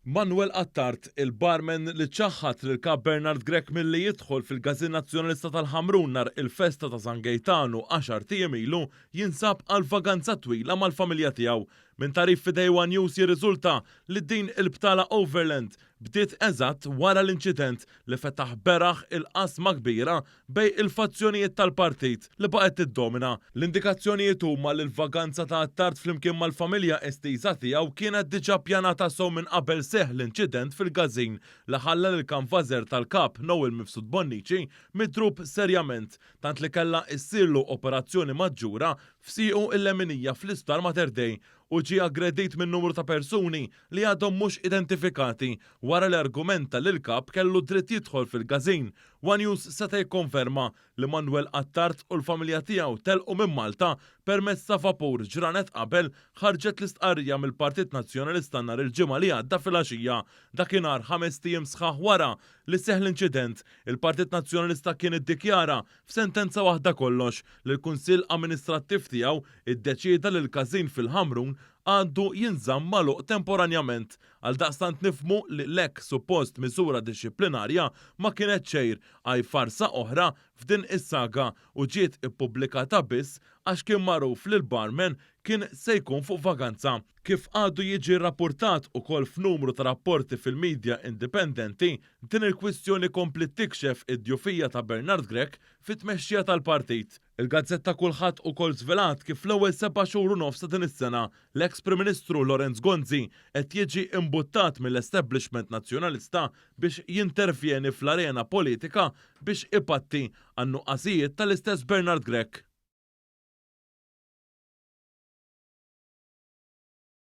Manuel Attard, il-barman li ċaħħad lill-Kap Bernard Grech milli jidħol fil-Każin Nazzjonalista tal-Ħamrun nhar il-festa ta' San Gejtanu għaxart ijiem ilu, jinsab għal vaganza twila mal-familja tiegħu. Minn tagħrif f'idej one News jirriżulta li din il-btala overland bdiet eżatt wara l-inċident li fetaħ beraħ il-qasma kbira bejn il-fazzjonijiet tal-partit li baqgħet tiddomina. L-indikazzjonijiet huma li l-vaganza ta' Attard flimkien mal-familja estiża tiegħu kienet diġà ppjanata sew minn qabel seħħ l-inċident fil-każin li ħalla lill-kanvażer tal-Kap Noel Mifsud Bonnici midrub serjament tant li kellha issirlu operazzjoni maġġura f'siequ l-leminija fl-Isptar Mater Dei u ġie aggredit minn numru ta' persuni li għadhom mhux identifikati wara li argumenta li l-Kap kellu dritt jidħol fil-każin. One News seta' jikkonferma li Manuel Attard u l-familja tiegħu telqu minn Malta permezz ta' vapur ġranet qabel ħarġet l-istqarrija mill-Partit Nazzjonalista nhar il-Ġimgħa li għadda filgħaxija. Dakinhar, ħamest ijiem sħaħ wara li seħħ l-inċident, il-Partit Nazzjonalista kien iddikjara F'sentenza waħda kollox, li l-Kunsill Amministrattiv tiegħu iddeċieda li l-każin fil-Ħamrun għandu jinżamm magħluq temporanjament. Għaldaqstant nifhmu li l-hekk suppost miżura dixxiplinarja ma kienet xejr għajr farsa oħra f'din is-saga u ġiet ippubblikata biss għax kien magħruf li l-barman kien se jkun fuq vaganza. Kif għadu jiġi rrappurtat ukoll f'numru ta' rapporti fil-media indipendenti, din il-kwistjoni kompliet tikxef id-djufija ta' Bernard Grech fit-tmexxija tal-partit. Il-gazzetta Kullħadd ukoll żvelat kif fl-ewwel seba' xhur u nofs ta' din is-sena, l-eks Prim Ministru Lawrence Gonzi qed jiġi imbuttat mill-establishment Nazzjonalista biex jintervjeni fl-arena politika biex ipatti għan-nuqqasijiet tal-istess Bernard Grech.